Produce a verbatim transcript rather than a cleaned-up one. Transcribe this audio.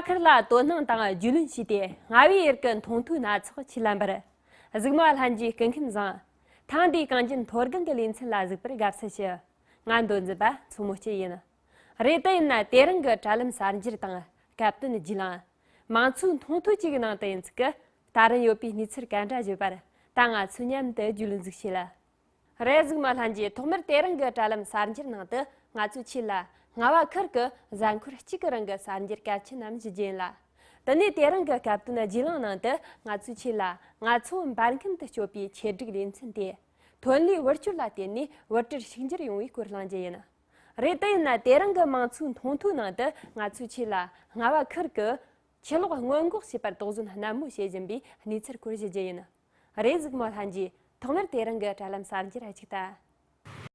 ཁུར་ལ་དོ་སྣང་དང་རྒྱུས་ལོན་བྱས་ཏེ། རྔ་བའི་ཡུལ་གྱི་མཐོང་ཐོས་སྣ་ཚོགས་ཆེད་ལ་འབར། གཟིགས་མོ་ལྷན་རྒྱས་སྐུ་ཁམས་བཟང་། ཐེངས་འདིའི་གངས་ཅན་མཐོ་སྒང་གི་ལེ་ཚན་ལ་གཟིགས་པར་དགའ་བསུ་ཞུ། ང་མདོ་འཛིན་པ་མཚོ་མོ་སྐྱིད་ཡིན། རེད། དེ་ཡིན་ན་དེ་རིང་གི་དྲ་ལམ་གསར་འགྱུར་དང་སྐབས་བསྟུན་རྒྱུས་ལོན། མང་གཙོའི་མཐོང་ཐོས་བཅས་ཀྱི་ནང་དུ་ཡིན་ཚུལ་གྱི་ད་རུང་ཡོད་པའི་གནས་ཚུལ་ག་འདྲ་ཡོད་པར་ད་ང་ཚོས་མཉམ་དུ་རྒྱུས་ལོན་ཟིག་བྱེད་ལ། རེད། གཟིགས་མོ་ལྷན་རྒྱས། ཐོག་མར་དེ་རིང་གི་དྲ་ལམ་གསར་འགྱུར་ནང་དུ་ང་ཚོས་ཁྱེད་ལ་རྔ་བ་ཁུལ་གྱི་གཟའ་འཁོར་གཅིག་གི་རིང་གི་གསར་འགྱུར་གལ་ཆེན་རྣམས་ཞུ་རྒྱུ་ཡིན་ལ། དེ་ནས་དེ་རིང་གི་སྐབས་བསྟུན་རྒྱུས་ལོན་ནང་དུ་ང་ཚོས་ཁྱེད་ལ་རྔ་མཚོ་འབར་མཁན་དུ་སྐྱོད་པའི་ཆེད་སྒྲིག་ལེ་ཚན་དེ། ཐོན་ལས་བེད་སྤྱོད་ལ་བརྟེན་ནས་བེད་སྤྱོད་ཕྱུག་འགྱུར་ཡོང་བའི་སྐོར་གླེང་རྒྱུ་ཡིན། རེད། དེ་ཡིན་ན་དེ་རིང་གི་མང་གཙོའི་མཐོང་ཐོས་ནང་དུ་ང་ཚོས་ཁྱེད་ལ་རྔ་བ་ཁུལ་གྱི་ཆུ་ལོག་སྔོན་འགོག་བྱེད་པར་དོགས་ཟོན་ནན་མོ་བྱེད་བཞིན་པའི་གནས་ཚུལ་སྐོར་ཞུ་རྒྱུ་ཡིན། རེད། གཟིགས་མོ་ལྷན་རྒྱས། ཐོག་མར་དེ་རིང་གི་དྲ་ལམ་གསར་འགྱུར་ཅིག་ལྟ།